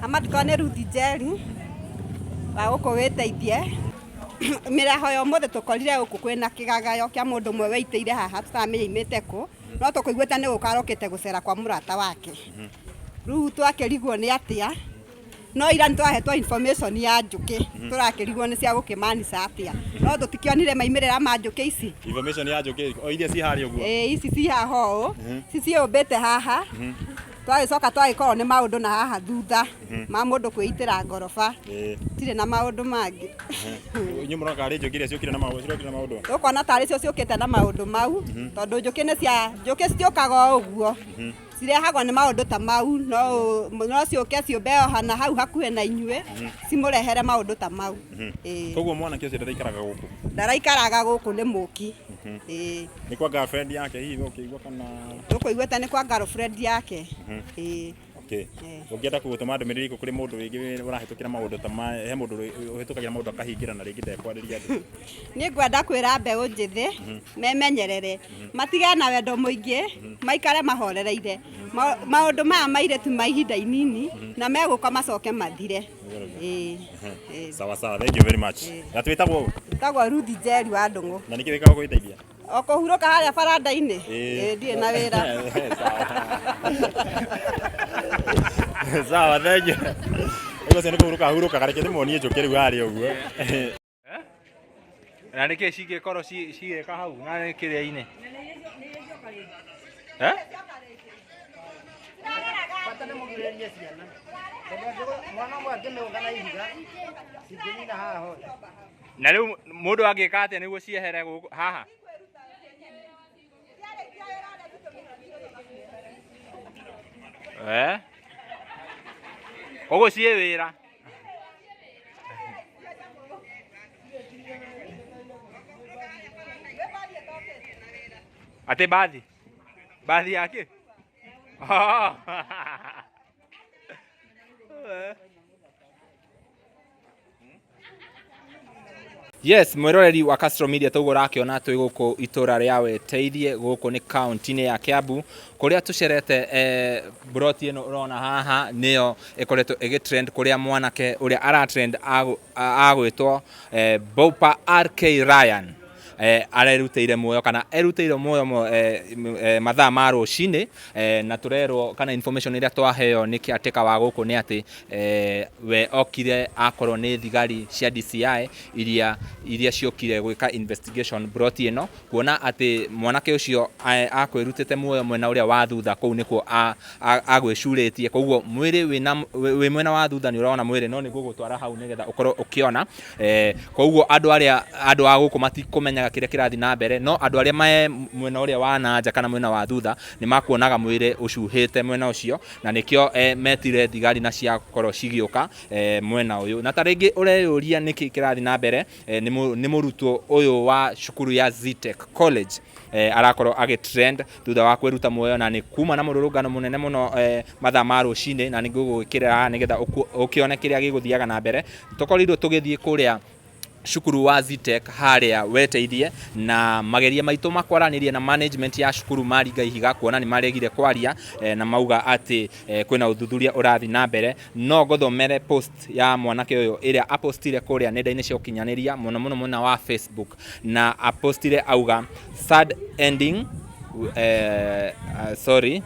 Amathiko nĩ Ruth Njeri wa gũkũ wĩteithie. Mĩraho ya ũmũthĩ tũkorire gũkũ kwĩna kĩgagayo kĩa mũndũ ũmwe weitĩire haha tũtaramenya aimĩte kũ, no tũkũiguĩte nĩ gũka arokĩte gũcera kwa mũrata wake. Rĩu twakĩrigwo nĩ atĩa, no ira nĩ twahetwo information ya njũkĩ, tũrakĩrigwo nĩ cia gũkĩmaanica atĩa, no tũtikĩonire maimĩrĩra ma njũkĩ ici. Information ya njũkĩ o iria ci harĩa ũguo? Ĩĩ ici ci haha ũũ, ciciũmbĩte haha. Twagĩcoka twagĩkorwo nĩ maũndũ na haha thutha ma mũndũ kwĩitĩra ngoroba. Tirĩ na maũndũ mangĩ. Inyuĩ mũrona karĩ njũkĩ iria ciũkire na maũndũ, cirokire na maũndũ? Tũkuona tarĩ cio ciũkĩte na maũndũ mau, tondũ njũkĩ nĩ cia, njũkĩ citiũkaga o ũguo. Cirehagwo nĩ maũndũ ta mau, no no ciũke ciũmbe o na hau hakuhĩ na inyuĩ, cimũrehere maũndũ ta mau. Ĩĩ. Koguo mwanake ũcio ndaraikaraga gũkũ? Ndaraikaraga gũkũ nĩ mũki. Ĩĩ. Nĩ kwa girlfriend yake hihi ũkĩigua kana? Tũkũiguĩte nĩ kwa girlfriend yake. Ĩĩ. Okay. Ũngĩenda gũtũma ndũmĩrĩri ĩrĩkũ kũrĩ mũndũ rĩngĩ ũrahĩtũkĩra maũndũ ta maya, he mũndũ ũhĩtũkagĩra maũndũ akahingĩra na rĩngĩ ndekwarĩria andũ? Niĩ ngwenda kwĩra mbeũ njĩthĩ memenyerere, matigane na wendo mũingĩ, maikare mahorereire. Maũndũ maya ma airĩtu ma ihinda inini na megũka macoke mathire. Ĩĩ. Ĩĩ. Sawa sawa, thank you very much. Na twĩtagwo ũ? Njĩtagwo Ruth Njeri wa Ndũng'ũ. Na nĩkĩ wĩkaga gwĩteithia? O kũhurũka harĩa baranda-inĩ. Ĩĩ ndirĩ na wĩra. Sawa, thank you. Rĩu ũcio nĩ kũhurũka ahurũkaga, reke ndĩmuonie njũkĩ rĩu harĩa ũguo. Na nĩkĩ cingĩkorwo cigĩka hau na nĩ kĩrĩa-inĩ? Eh? Bata nĩ mũgirĩrĩrie ciana. Tondũ mwana ũmwe angĩmĩgũtha na ihiga, cingĩnina haha hothe. Na rĩu mũndũ angĩka atĩa nĩguo ciehere gũkũ haha? Eh? Koguo ciĩ wĩra. Atĩ bathi? Bathi ya kĩ? Oh. Yes, mwĩroreri wa Castro Media toguo ũrakĩona twĩ gũkũ itũra rĩa Weteithie gũkũ nĩ kaunti-inĩ ya Kiambu kũrĩa tũcerete eh, mburoti ĩno ũrona haha nĩyo ĩkoretwo ĩgĩ trend kũrĩa mwanake ũrĩa ara trend agwĩtwo eh, Bopa RK Ryan eh, arerutĩire muoyo kana erutĩire muoyo eh, eh, mathaa ma rũcinĩ eh, na tũrerwo kana information ĩrĩa twaheo nĩ caretaker wa gũkũ nĩ atĩ eh, we okire akorwo nĩ thigari cia DCI iria iria ciokire gwĩka investigation broti ĩno kuona atĩ mwanake ũcio akwĩrutĩte muoyo mwena ũrĩa wa thutha kũu nĩkuo agwĩcurĩtie koguo mwĩrĩ wĩna wĩ mwena wa thutha nĩ ũrona mwĩrĩ no nĩ ngũgũtwara hau nĩgetha ũkorwo ũkĩona eh, koguo andũ arĩa andũ a gũkũ matikũmenyaga kĩrĩa kĩrathiĩ na mbere no andũ arĩa me mwena ũrĩa wa na nja kana mwena wa thutha nĩ makuonaga mwĩrĩ ũcuhĩte mwena ũcio na nĩkĩo eh, metire thigari na ciakorwo cigĩũka eh, mwena ũyũ na ta rĩngĩ ũreyũria nĩkĩ kĩrathiĩ na mbere eh, nĩ mũrutwo ũyũ wa cukuru ya Zetech College eh, arakorwo agĩ trend thutha wa kwĩruta muoyo na nĩ kuma na mũrũrũngano mũnene mũno eh, mathaa ma rũcinĩ na nĩ ngũgwĩkĩrĩra haha nĩgetha ũkĩone kĩrĩa gĩgũthiaga na mbere tũkorirwo tũgĩthiĩ kũrĩa cukuru wa Zetech harĩa weteithie na mageria maitũ makwaranĩria na management ya cukuru maringa ihiga kuona nĩ maregire kwaria eh, na mauga atĩ eh, kwĩna ũthuthuria ũrathiĩ na mbere no ngũthomere post ya mwanake ũyũ ĩrĩa apostire kũrĩa nenda-inĩ cia ũkinyanĩria mũno mũno mwena wa Facebook na apostire auga sad ending sorry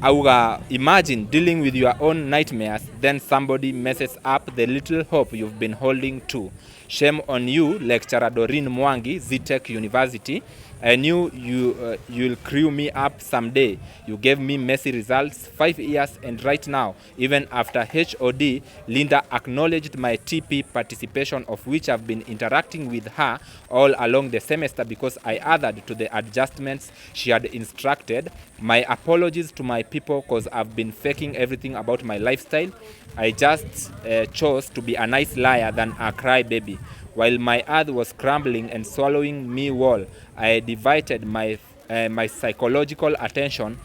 auga imagine dealing with your own nightmares then somebody messes up the little hope you've been holding to shame on you lecturer Doreen Mwangi Zetech University I knew you you'll crew me up someday you gave me messy results 5 years and right now Even after HOD Linda acknowledged my TP participation of which I've been interacting with her all along the semester because I adhered to the adjustments she had instructed. My apologies to my people cause I've been faking everything about my lifestyle. I just chose to be a nice liar than a crybaby. While my earth was crumbling and swallowing me whole, I divided my, my psychological attention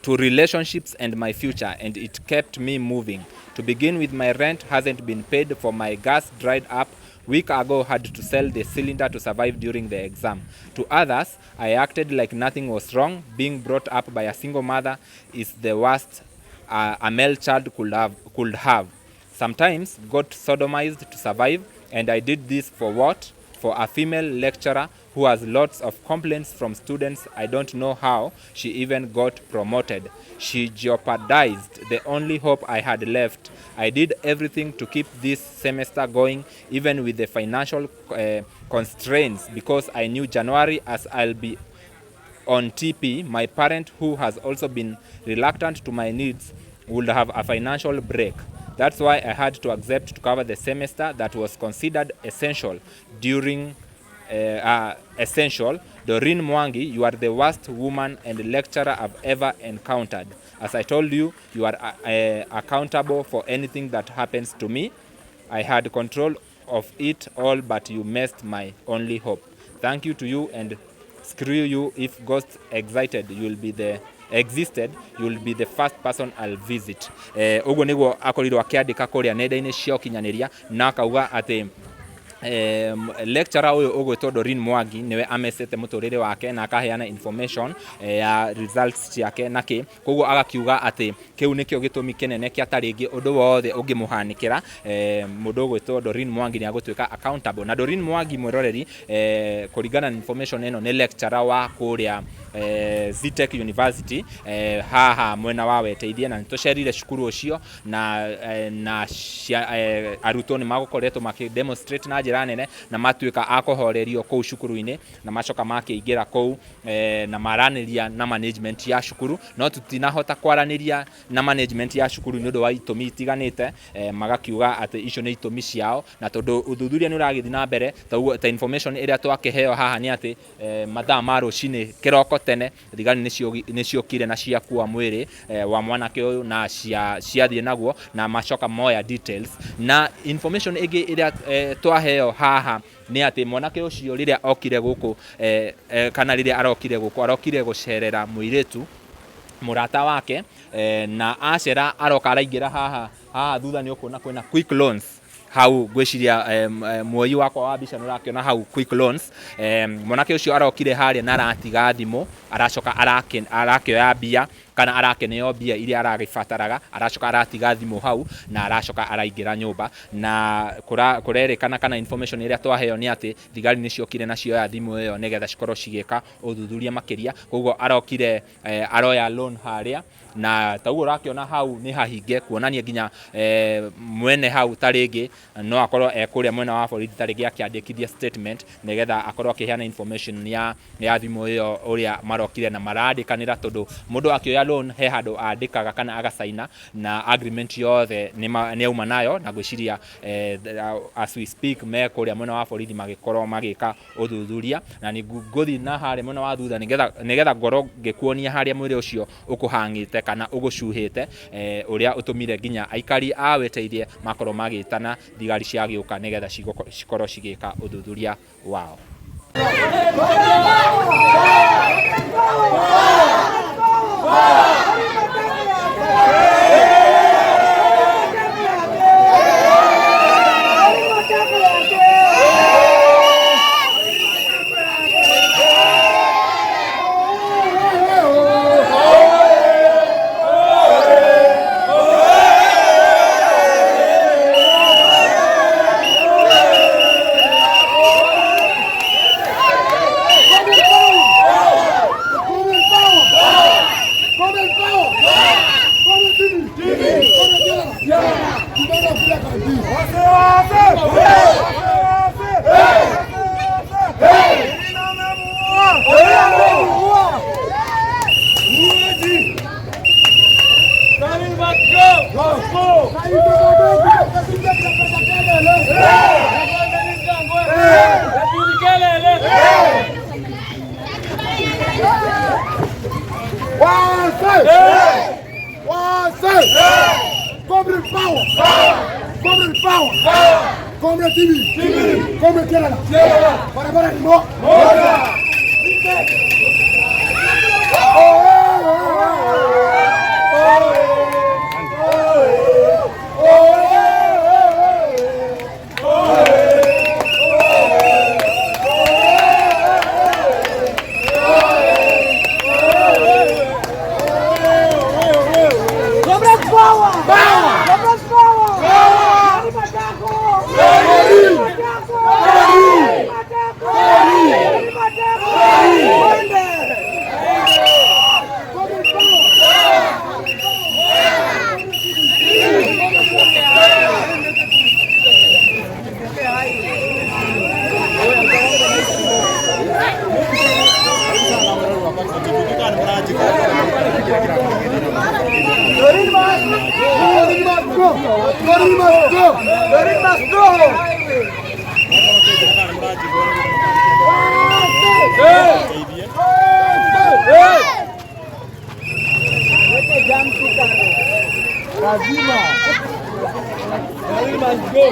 to relationships and my future and it kept me moving. To begin with, my rent hasn't been paid for my gas dried up week ago had to sell the cylinder to survive during the exam. To others, I acted like nothing was wrong. Being brought up by a single mother is the worst a male child could have. Sometimes got sodomized to survive, and I did this for what? For a female lecturer who has lots of complaints from students. I don't know how she even got promoted. She jeopardized the only hope I had left. I did everything to keep this semester going, even with the financial constraints, because I knew January as I'll be on TP, my parent, who has also been reluctant to my needs, would have a financial break. That's why I had to accept to cover the semester that was considered essential during essential. Doreen Mwangi, you are the worst woman and lecturer I've ever encountered. As I told you, you are accountable for anything that happens to me. I had control of it all, but you messed my only hope. Thank you to you and screw you. If ghosts excited, you'll be the existed, you'll be the first person I'll visit. Ũguo nĩguo akorirwo akĩandĩka kũrĩa nenda-inĩ cia ũkinyanĩria na akauga atĩ lecturer ũyũ ũgwĩtwo Doreen Mwangi nĩwe amecete mũtũrĩre wake na akaheana information ya results ciake na kĩ. Koguo agakiuga atĩ kĩu nĩkĩo gĩtũmi kĩnene kĩa ta rĩngĩ ũndũ wothe ũngĩmũhanĩkĩra, mũndũ ũgwĩtwo Doreen Mwangi nĩ agũtuĩka accountable. Na Doreen Mwangi, mwĩroreri, kũringana na information ĩno, nĩ lecturer wa kũrĩa Zetech University, haha mwena wa Weteithie, na nĩtũcerire cukuru ũcio na arutwo nĩ magũkoretwo makĩ demonstrate na njĩra nene na matuĩka a kũhorerio kũu cukuru-inĩ na macoka makĩingĩra kũu, na maranĩria na management ya cukuru, no tũtinahota kwaranĩria na management ya cukuru nĩ ũndũ wa itũmi itiganĩte. Magakiuga atĩ icio nĩ itũmi ciao, na tondũ ũthuthuria nĩ ũragĩthiĩ na mbere, ta information ĩrĩa twakĩheo haha nĩ atĩ mathaa ma rũcinĩ kĩroko tene thigari nĩ ciokire na ciakua mwĩrĩ wa mwanake ũyũ na ciathiĩ naguo na macoka moya details. Na information ĩngĩ ĩrĩa twaheo haha nĩ atĩ mwanake ũcio rĩrĩa okire gũkũ, kana rĩrĩa arokire gũkũ, arokire gũcerera mũirĩtu mũrata wake, na acera aroka araingĩra haha. Haha thutha nĩ ũkuona kwĩna Quick Loans hau. Ngwĩciria muoyi wakwa wa mbica nĩ ũrakĩona hau Quick Loans. Mwanake ũcio arokire harĩa na aratiga thimũ, aracoka arakĩoya mbia kana arakeneo mbia iria aragĩbataraga, aracoka aratiga thimũ hau na aracoka araingĩra nyũmba. Na kũrerĩkana kana information ĩrĩa twaheo nĩ atĩ thigari nĩ ciokire na cioya thimũ ĩyo nĩgetha cikorwo cigĩka ũthuthuria makĩria. Koguo arokire, aroya loan harĩa, na taguo ũrakĩona hau nĩ hahinge, kuonania nginya mwene hau ta rĩngĩ no akorwo e kũrĩa mwena wa borithi, ta rĩngĩ akĩandĩkithia statement nĩgetha akorwo akĩheana information ya thimũ ĩyo ũrĩa marokire na marandĩkanĩra, tondũ mũndũ akĩoya loan he handũ andĩkaga kana agacaina na agreement yothe nĩ auma nayo. Na ngwĩciria as we speak me kũrĩa mwena wa borithi magĩkorwo magĩka ũthuthuria. Na nĩ ngũthiĩ na harĩa mwena wa thutha nĩgetha ngorwo ngĩkuonia harĩa mwĩrĩ ũcio ũkũhang'ĩte kana ũgũcuhĩte, ũrĩa ũtũmire nginya aikari a Weteithie makorwo magĩtana thigari ciagĩũka nĩgetha cikorwo cigĩka ũthuthuria wao. Doreen must go. Doreen must go. Lazima. Doreen must go.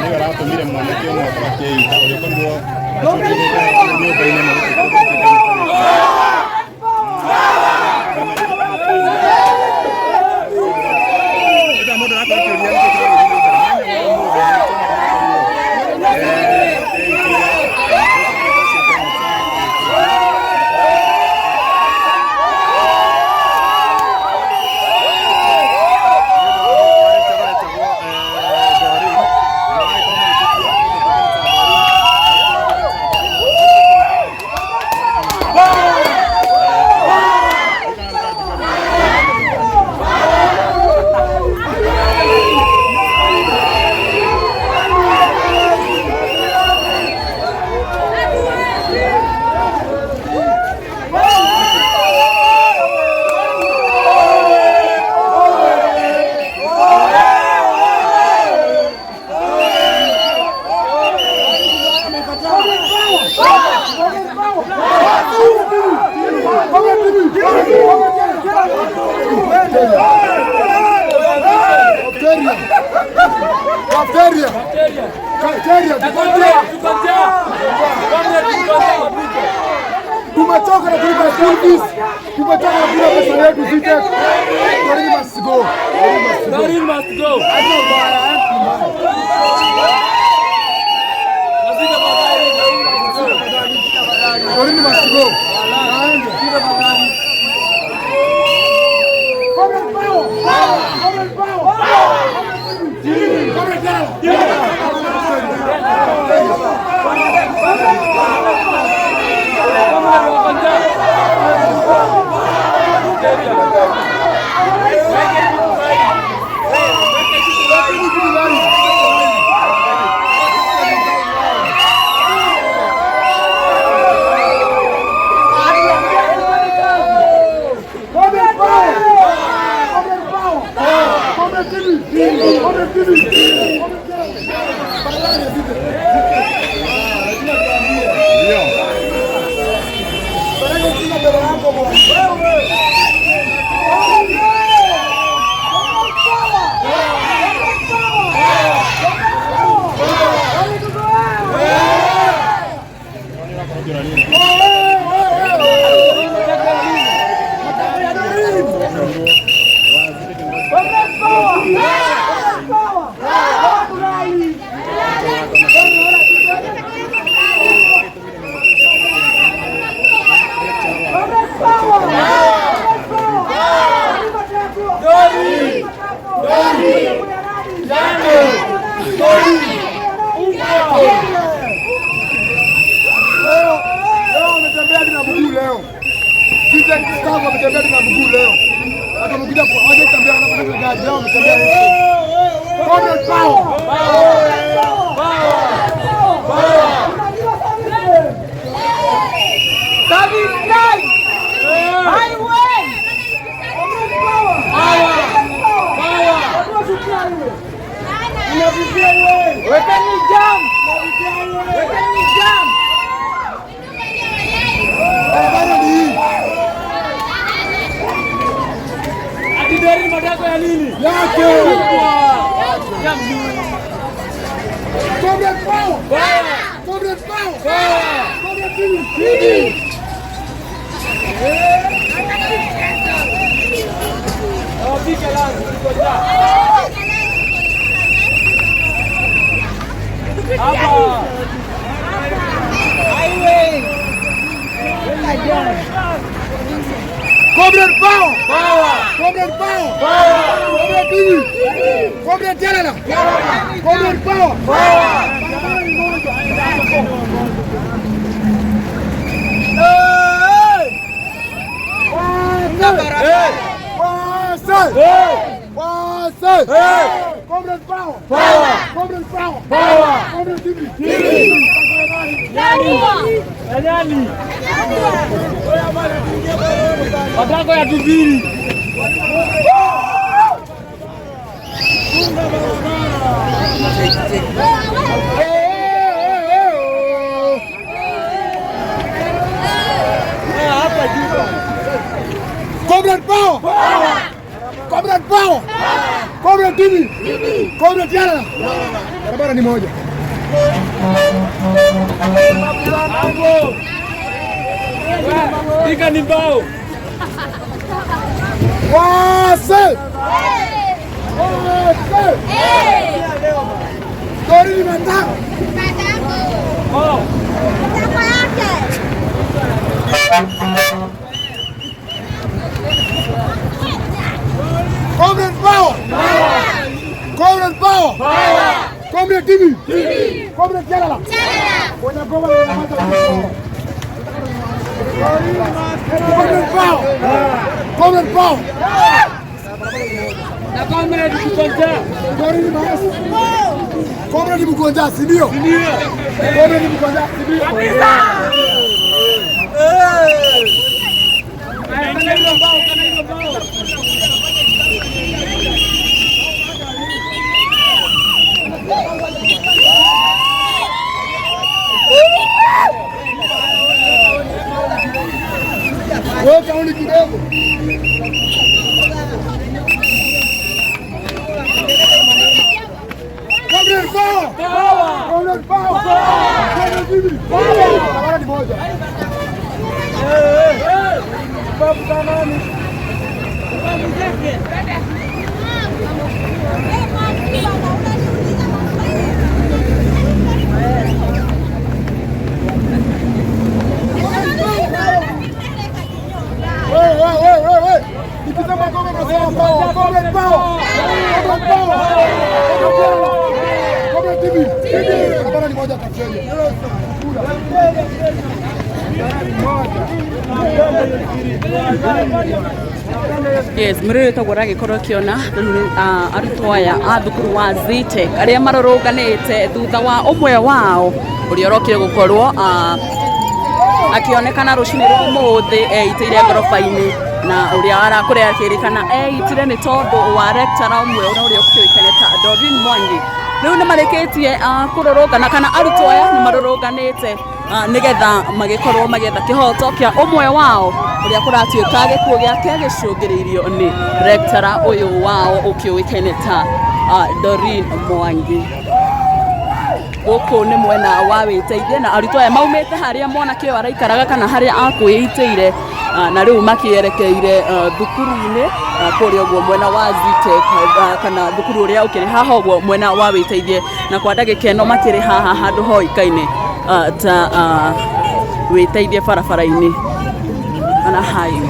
Nĩwe aratũmire mwanake ũmwe akĩita ũrĩa ũkorirwo nyũmba-inĩ mũndũ arakorwo akĩũria nĩkĩ kĩrathiĩ na mbere Tumechoka na kulipa school fees. Tumechoka na kulipa pesa yetu sisi. Doreen must go. Doreen must go. Doreen must go. Leo wametembea na mguu leo. Sisi staff wametembea na mguu leo. Hata mkuja kwa waje tembea na gari leo wametembea. Comrade power. Power. Service line. Highway. Power. Power. Wekeni jam. Wekeni jam. Barabara ni hii. Ati Doreen matako ya nini? Yake. Comrade power. Comrade power. Comrade TV. Wapike langu tuko njaa. Hapa. Highway. Comrade power. Comrade power. Comrade TV. Comrade Jalala. Comrade power. Barabara ni moja. Wase! Comrade power! Comrade power! Comrade TV! Ya nani? Matako ya tubiri. Comrade power! Comrade power! Comrade TV! Comrade Jalala! Barabara ni moja. Hapo. Pika ni mbao. Wase! Wase! Doreen matako. Oh. Comrade power! Comrade power! Comrade TV! Comrade Jalala! Mwenye goma na mata Comrade power! Comrade power! Na comrade tuko njaa. Doreen Maesi. Comrade Mgonja, si ndio? Ndio. Comrade Mgonja, si ndio? Kana hilo mbao, kana hilo mbao. Weka uli kidogo. Comrade power! Comrade power! Comrade TV! Barabara ni moja. Wewe, wewe, wewe, wewe. Nikisema comrade unasema power. Comrade power! Comrade power! Comrade TV! Barabara ni moja kati yenu. Kula. Yes, muriri toguo ũragĩkorwo ũkĩona rĩu arutwo aya a thukuru wa Zetech arĩa marũrũnganĩte thutha wa ũmwe wao ũrĩa ũrokire gũkorwo akĩonekana rũcinĩ rwa ũmũthĩ eitĩire ngoroba-inĩ na ũrĩa arakũrĩa akĩrĩkana eitire nĩ tondũ wa lecturer ũmwe ũrĩa ũkĩũĩkaine ta Doreen Mwangi. Rĩu nĩ marĩkĩtie kũrũrũngana kana arutwo aya nĩ marũrũnganĩte nĩgetha magĩkorwo magĩetha kĩhoto kĩa ũmwe wao ũrĩa kũratuĩka gĩkuũ gĩake gĩcũngĩrĩirio nĩ lecturer ũyũ wao ũkĩũĩkaine ta Doreen Mwangi. Gũkũ nĩ mwena wa wĩteithie na arutwo aya maumĩte harĩa mwanake ũyũ araikaraga kana harĩa akwĩitĩire na rĩu makĩerekeire thukuru-inĩ kũrĩa ũguo mwena wa Zetech kana thukuru ũrĩa ũkĩrĩ haha ũguo mwena wa wĩteithie na kwa ndagĩka ĩno makĩrĩ haha handũ hoĩkaine ta wĩteithie barabara-inĩ kana highway.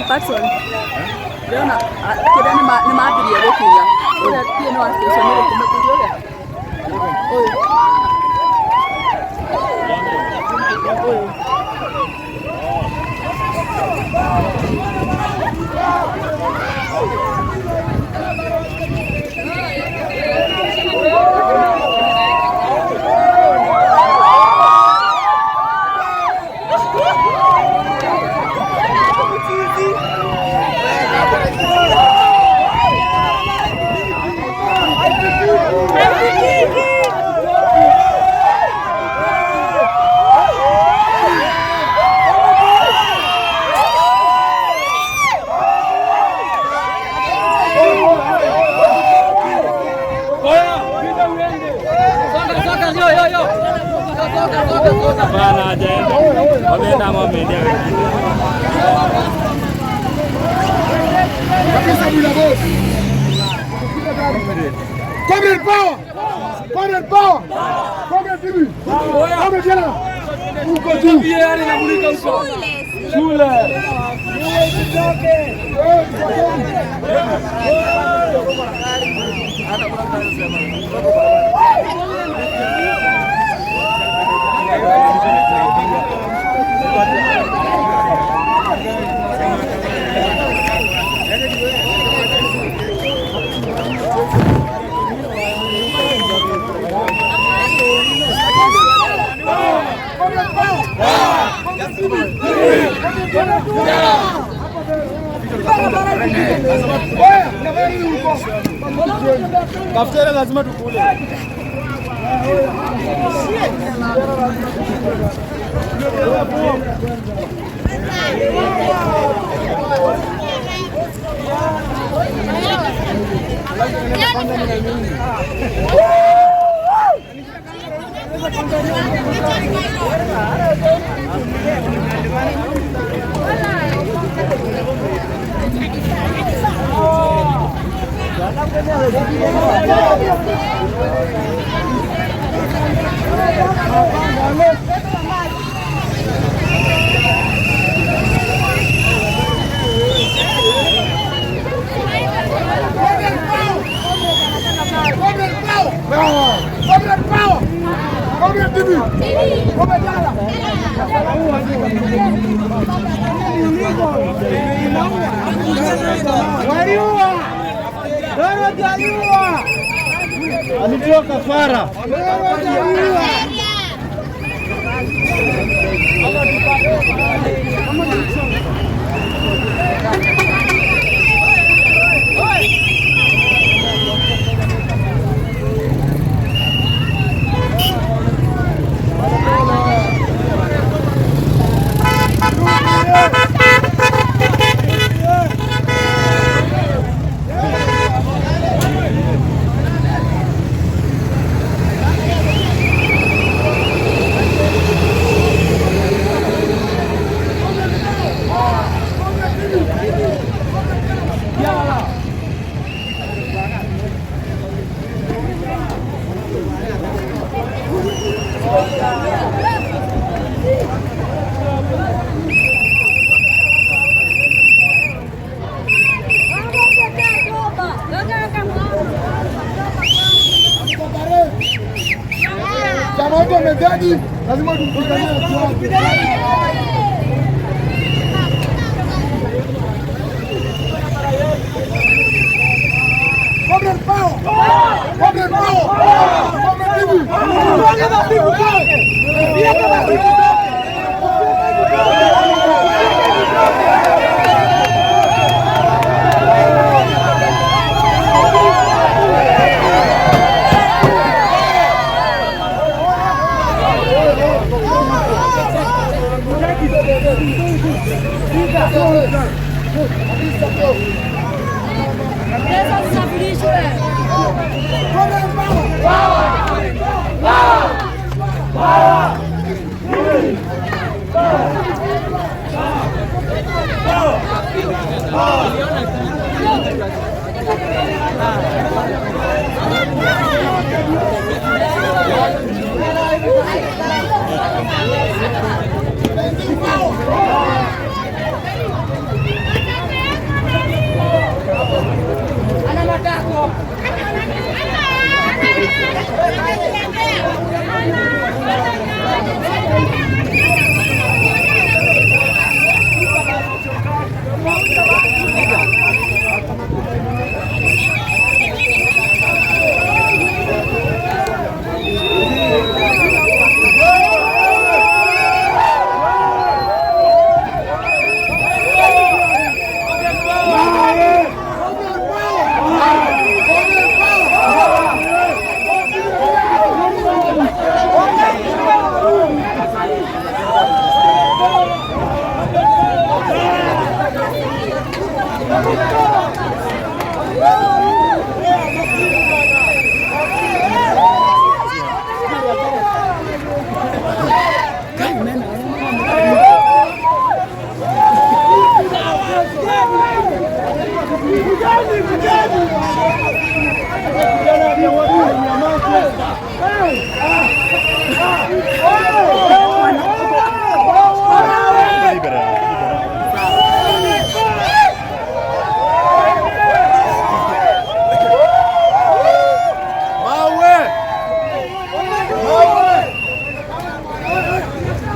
Patson. Ndĩrona kĩrĩa nĩ mambirie gũkinya. Ũrĩa tiĩ nĩ wa station ĩrĩkũ mũthuri ũrĩa? Ũyũ. Ũyũ. Kabisa bila boss. Comrade power. Comrade power. Comrade TV. Comrade jela. Uko juu. Shule. Daftari lazima tukule. Alitoa kafara. Chama wetu amezadi, lazima tumpiganie haki yake. Comrade power! Comrade power! Comrade TV!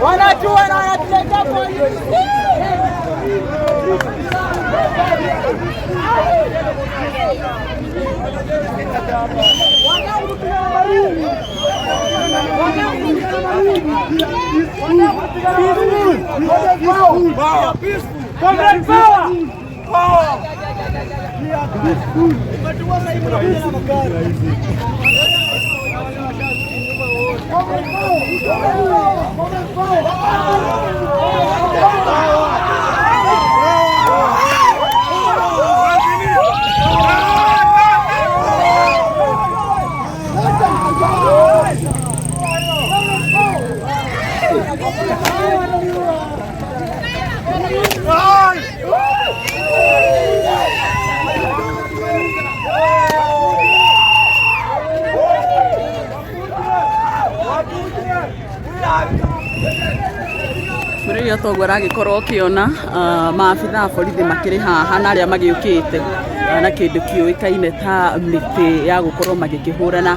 Wanajua na wanatuletea polisi. Comrade power! Power! Mũrĩrĩ toguo aragĩkorwo ũkĩona maabitha a borithi makĩrĩ haha na arĩa magĩũkĩte na kĩndũ kĩũĩkaine ta mĩtĩ ya gũkorwo magĩkĩhũrana.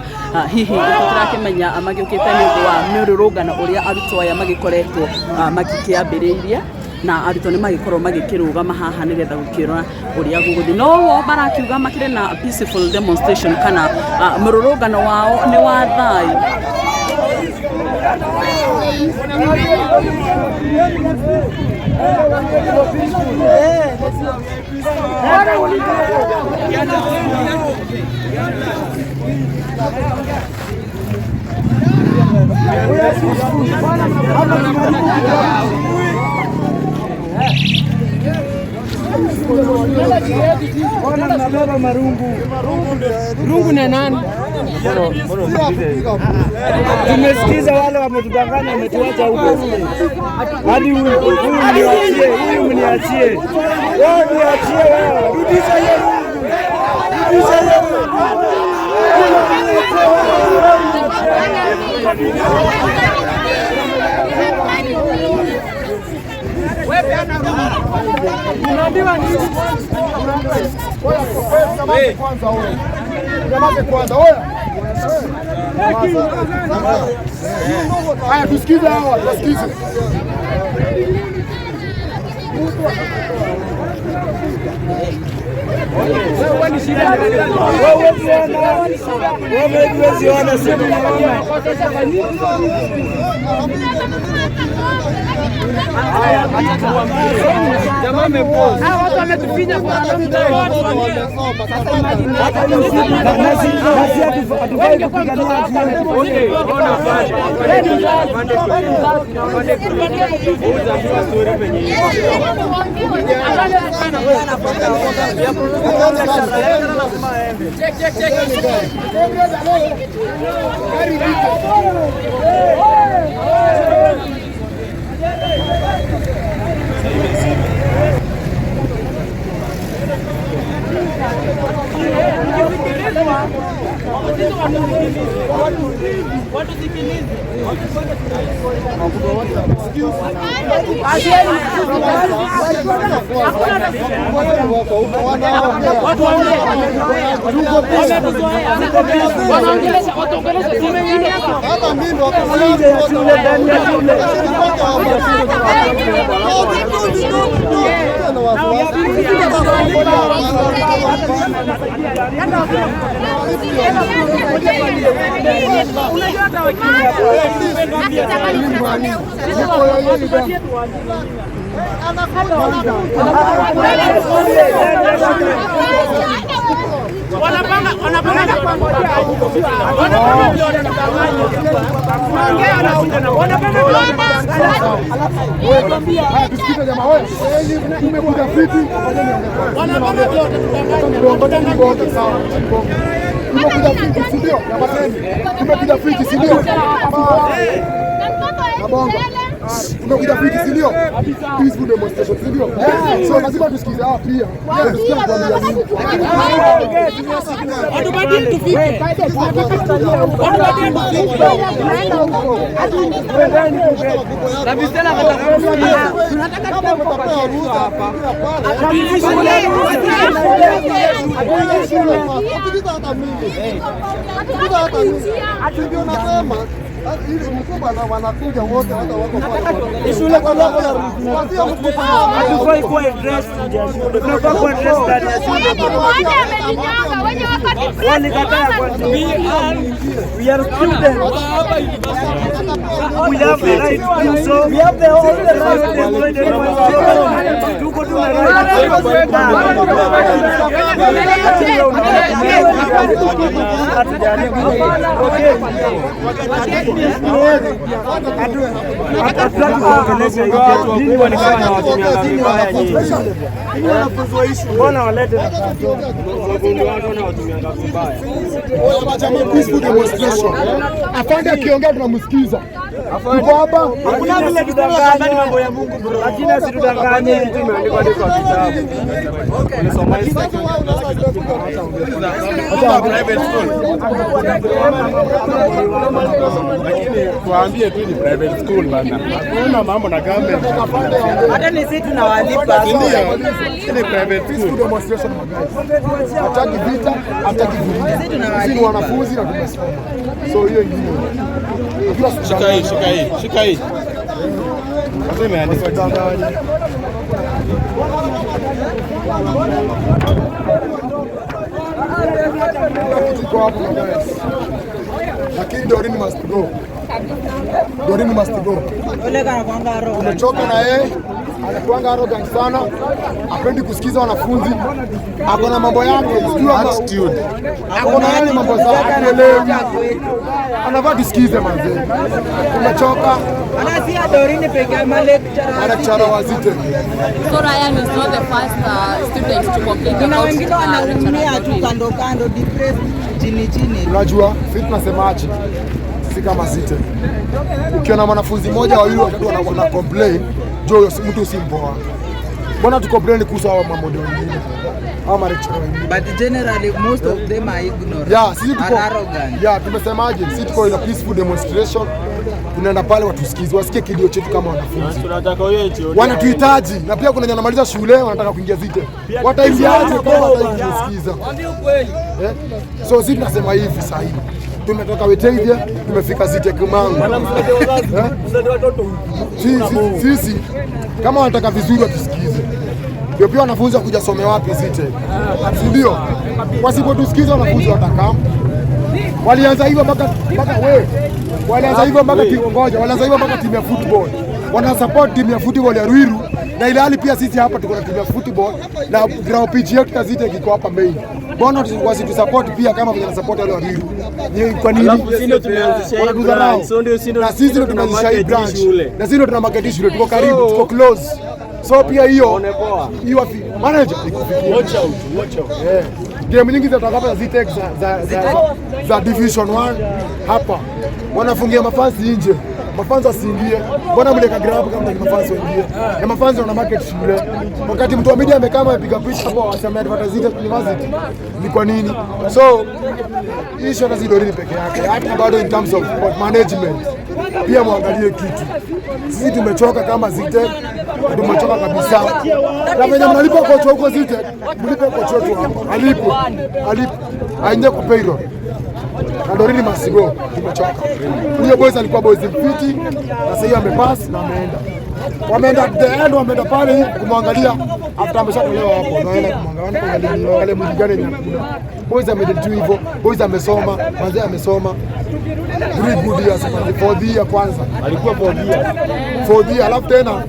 Hihi tũtirakĩmenya magĩũkĩte nĩ ũndũ wa mĩrũrũngano ũrĩa arutwo aya magĩkoretwo magĩkĩambĩrĩirie, na arutwo nĩ magĩkorwo magĩkĩrũgama haha nĩgetha gũkĩrora ũrĩa gũgũthiĩ. No o marakiuga makĩrĩ na peaceful demonstration kana mũrũrũngano wao nĩ wa thayũ. Mnabeba marungu. Rungu na nani? Tumesikiza wale wametudanganya, wametuacha huko. Hadi huyu mniachie, huyu mniachie. Wewe niachie wewe. Rudisha hiyo rungu. Rudisha hiyo rungu. Unaambiwa nini? Wewe kwanza wewe. Nyamaze kwanza wewe. Haya tusikize hawa, tusikize. Wewe ni shida. Wewe wewe huwezi ona simu. Jamaa amepost. Hao watu wametufinya kwa hatufai kupigania. Okay, ona Tumekuja fiti, si ndio? Tumekuja fiti, si ndio? Peaceful demonstration, si ndio? So lazima tusikize hawa pia. Tusikize kwa nini. Watubadili tufike. Na visela tunataka tupewe hapa. Shule hatufai kuwa addressed ya shule, tunafaa kuwa addressed ndani ya shule. Walikataa kwanza. We are students. We have the right to do so. We have the all the right to employ anyone. Tuko tu na right. Okay. Hatutaki kuongelesha hiyo. Nini walikuwa wanawatumia vibaya nyinyi? Mbona walete Peaceful demonstration. Afande akiongea tunamsikiza. Tuko hapa. Hakuna vile tudanganye mambo ya Mungu bro. Lakini asitudanganye kitu imeandikwa kwa kitabu. Private school. Lakini tuambie tu ni private school bana. Hakuna mambo na government. Hata ni sisi tunawalipa. Ndio. Ni private Peaceful school. demonstration my guys. Hataki vita, hataki vurugu. Sisi ni wanafunzi na tumesoma. So hiyo ingine. Shika hii, shika hii, shika hii. Sasa imeandikwa Tudanganye. Kitu iko hapo my guys. Lakini Doreen must go. Doreen must go. Tumechoka na yeye, anakuanga arrogant sana, hapendi kusikiza wanafunzi, ako na mambo yake, sijui Attitude. Ako na yale mambo zake, hatuelewi. Anafaa tusikize manze. Tumechoka. Anasia Doreen peke yake Lecturer wa Zetech. So Ryan is not the first student to complain Kuna about wengine wanaumia lecturer tu Doreen. Kando kando, depressed chini chini. Unajua, sisi tunasemaje? Sisi kama Zetech. Ukiona mwanafunzi mmoja, wawili, watatu wana complain, jo huyo mtu si mpoa. Mbona tu complain kuhusu hawa mamodo wengine? Hawa malecturer wengine. But generally most of them are ignorant. Yeah, sisi tuko Are arrogant. Yeah, tumesemaje? Sisi tuko in a peaceful demonstration. Tunaenda pale watusikize, wasikie kilio chetu kama wanafunzi. Tunataka huyo HOD. Wanatuhitaji na pia kuna wenye wanamaliza shule wanataka kuingia Zetech. Wataingiaje kama wataki kusikiza? Eh? So sisi tunasema hivi sasa hivi. Tumetoka Weteithie, tumefika Zetech Mangu. Eh? Sisi kama wanataka vizuri watusikize. Ndio pia wanafunzi wakuja some wapi Zetech? Si ndio? Wasipotusikiza wanafunzi watakaa. Walianza hivyo mpaka we. Walianza hivyo mpaka timu ngoja, walianza hivyo mpaka timu ya football. Wana support timu ya football ya Ruiru na ile hali pia sisi hapa tuko na timu ya football na ground pitch yetu ya Zetech iko hapa main. Mbona wasitusupport pia kama vile support wale wa Ruiru? Ni kwa nini? Alafu sisi ndio tumeanzisha hii Wanatudharau. branch. So ndio sisi ndio Na sisi ndio tuna tumeanzisha hii market branch. shule. Na sisi ndio tuna market shule, tuko karibu, tuko close. So pia hiyo hiyo manager ikufikie. Watch out, watch out. Yeah. Game nyingi za hapa za Zetech za Division 1 hapa wanafungia mafansi nje, mafansi wasiingie. Mbona mleka ground kama mtaki mafansi waingie? Na mafansi wana market shule. Wakati mtu wa media amekaa amepiga picha hapo asema advertise Zetech University, ni kwa nini? So issue hata si Doreen peke yake, hata bado in terms of management pia muangalie kitu. Sisi tumechoka kama Zetech, tumechoka kabisa. Na venye mnalipa kocha huko Zetech, mlipe kocha wetu hapa. Alipo, alipo, aingie kwa payroll. Na Doreen must go, tumechoka. Huyo boys alikuwa boys mfiti na sasa hiyo amepass na ameenda. Wameenda at the end, wameenda pale kumwangalia after ameshatolewa hapo, naenda kumwangalia, kuangalia mwili gani yenye hakuna. Boys amedate tu hivyo, boys amesoma, manze amesoma. 3 good years, manze, fourth year kwanza. Alikuwa fourth year. Fourth year, alafu tena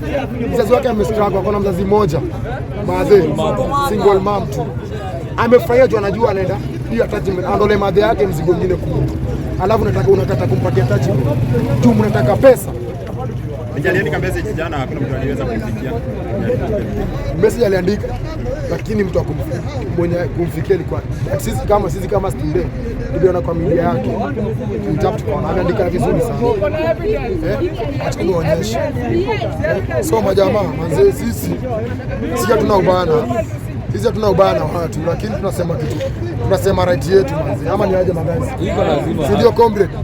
mzazi wake amestruggle, akona mzazi mmoja. Manze, single mom tu. Amefurahia juu anajua anaenda hiyo attachment, andole madhe yake mzigo mwingine kubwa. Alafu nataka unakata kumpatia attachment. Juu mnataka pesa. Aliandika message jana, hakuna mtu aliweza kumfikia. Message aliandika lakini mtu mwenye kumfikia ilikuwa sisi kama student tuliona kwa media yake, tulitap tukaona ameandika vizuri sana, acha nionyeshe. So majamaa manze, sisi hatuna ubana, sisi hatuna ubana na watu, lakini tunasema kitu, tunasema right yetu manze, ama ni aje magazi, si ndio comrade?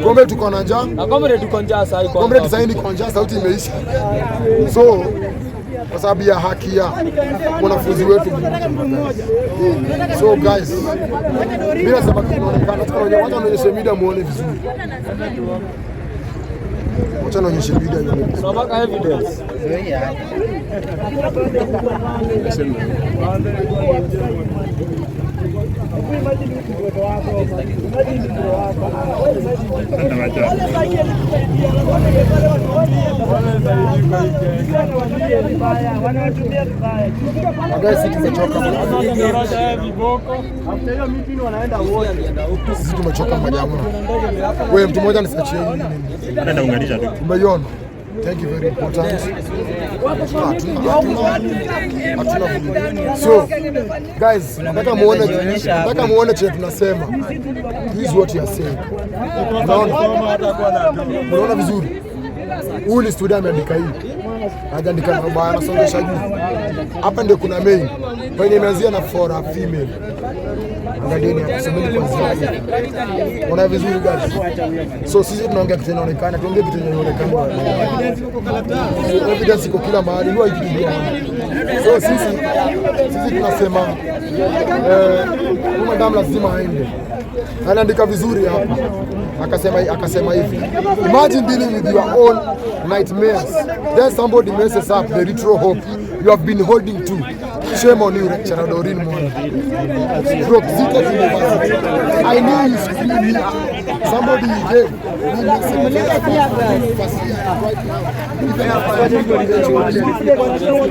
Comrade, tuko na njaa. Na comrade tuko njaa sasa hivi. Comrade sasa niko njaa, sauti imeisha. So Kwa sababu ya haki ya mwanafunzi wetu mmoja. So guys, bila sababu tunaonekana, wacha nionyeshe media muone vizuri. Wacha nionyeshe media ione vizuri. Tunataka evidence. Guys, sisi tumechoka. Sisi tumechoka majamaa. Wewe mtu mmoja nisachie hii nini. Hata naunganisha tu. Umeiona? Thank you, very important. Hatuna vurugu. So guys, nataka muone chenye tunasema. This is what you are saying. Unaona? Unaona vizuri? Huyu ni student ameandika hii. Hajaandika mabaya, anasongesha juu. Hapa ndio kuna main. Kwenye imeanzia na for a female. Angalieni hapo, semeni kwanza. Unaona vizuri guys? So sisi tunaongea kitu inaonekana, tuongee kitu inaonekana. Evidence iko kila mahali, ndio hiki kitu. So sisi tunasema huyu madam lazima aende. Anaandika vizuri hapa. Akasema hivi. "Imagine dealing with your own nightmares. Then somebody messes up the little hope you have been holding to. Shame on you, Lecturer Doreen Mwangi. Broke Zetech University. I knew you screwed me up. Somebody gave me message first year right now.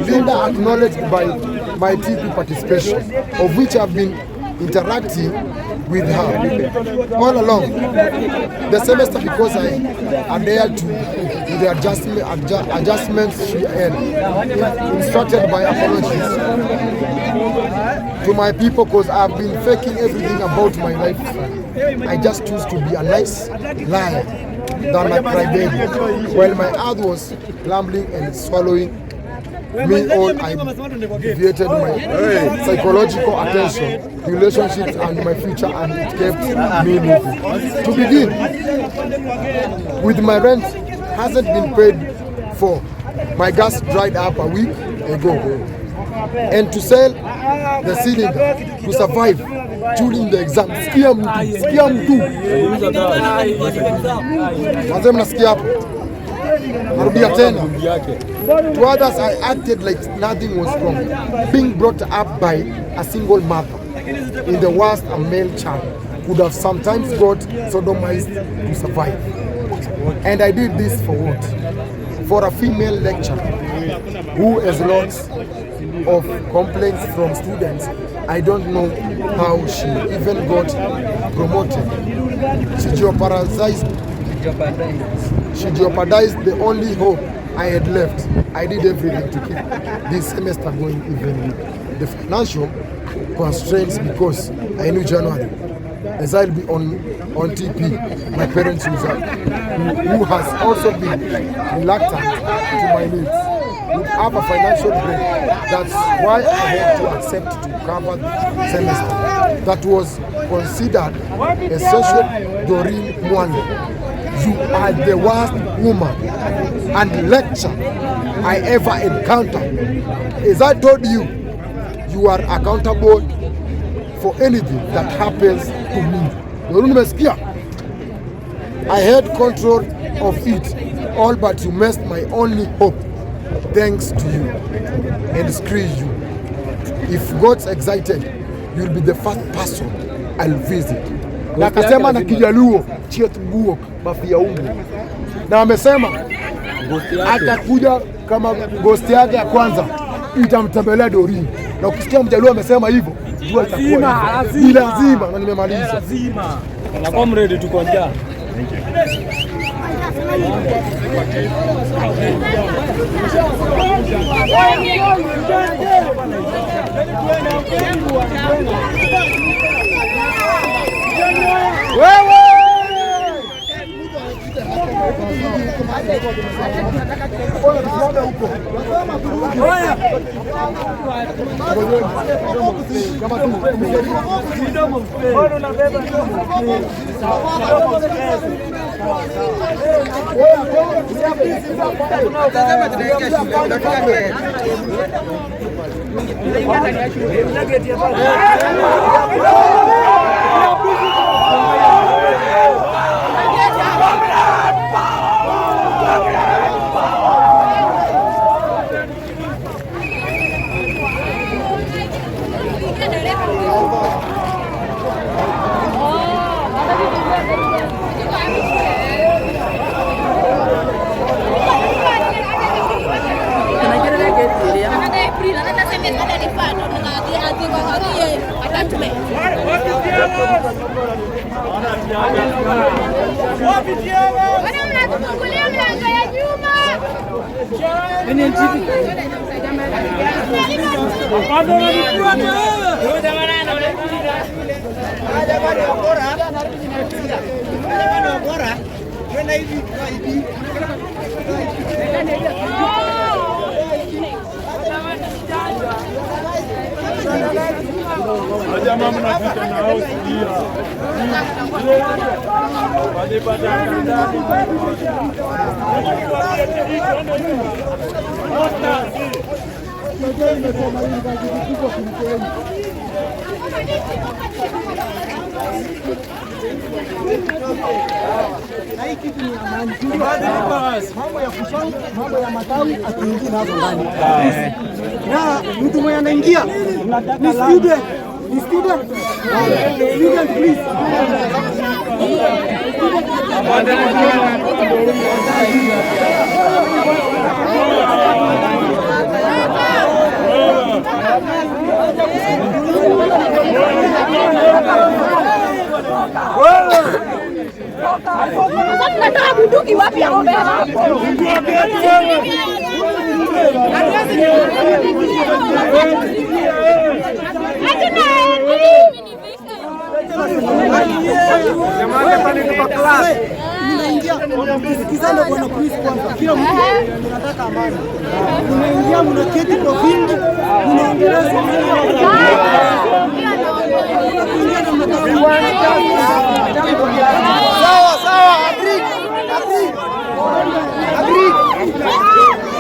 Linda acknowledged by my TP participation, of which I've been interacting with her all along the semester because I adhered to the adjustments she had instructed by apologies to my people because I've been faking everything about my life. I just choose to be a nice liar than a crybaby. While my heart was rumbling and swallowing me all, I deviated my psychological attention, relationships, and my future, and it kept me moving. To begin with, my rent hasn't been paid for. My gas dried up a week ago. And to sell the cylinder to survive during the exam." Sikia mtu, sikia mtu. Manze, mnasikia hapo? Narudia tena. "To others, I acted like nothing was wrong. Being brought up by a single mother, in the worst a male child could have sometimes got sodomized to survive. And I did this for what? For a female lecturer who has lots of complaints from students. I don't know how she even got promoted. She jeopardized the only hope I had left. I did everything to keep this semester going, even with the financial constraints, because I knew January, as I'll be on TP, my parents who has also been reluctant to my needs would have a financial break. That's why I had to accept to cover the semester. That was considered essential. Doreen Mwangi, you are the worst woman and lecturer I ever encountered. As I told you, you are accountable for anything that happens to me." Doreen, umesikia? "I had control of it all, but you messed my only hope. Thanks to you. And screw you. If God's excited, you'll be the first person I'll visit." Na akasema na Kijaluo, chieth guok mafia umbo. Na amesema atakuja kama ghost yake ya kwanza itamtembelea Doreen. Na ukisikia Mjaluo amesema hivyo, jua itakuwa hivyo. Ni lazima na nimemaliza. Na comrade, tuko njaa. Wewe! Tunaenda huko. Kama tu Mambo ya kushanga, mambo ya matawi atuingie nazo ndani. Na mtu mwenye anaingia ni student, ni student. Student please. Tunataka bunduki wapi ya ng'ombe hapo? Mnaingia msikizane bwana please kwanza. Kila mtu tunataka amani. Mnaingia mnaketi kwa wingi, mnaongelea sawa sawa, agree agree agree.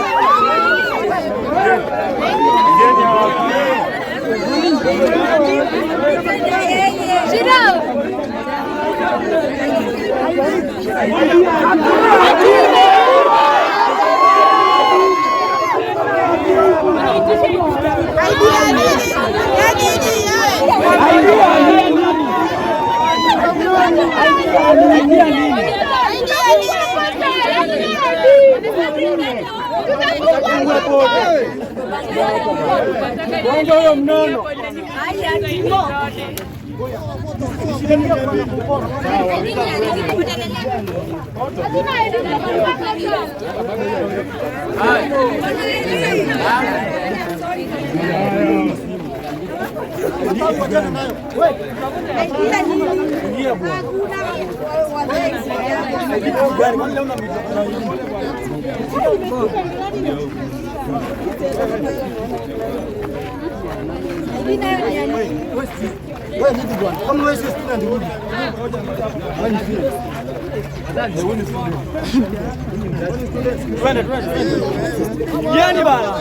Yani bana.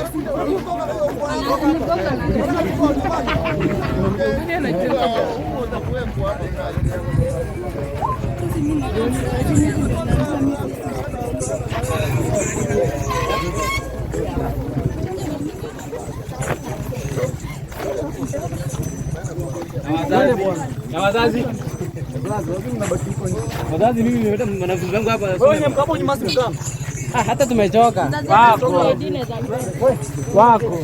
Na wazazi. Wazazi, mimi nimeleta mwanafunzi wangu hapa. Wewe mkapo nyuma mkam. Ah, hata tumechoka. Wako. Wako.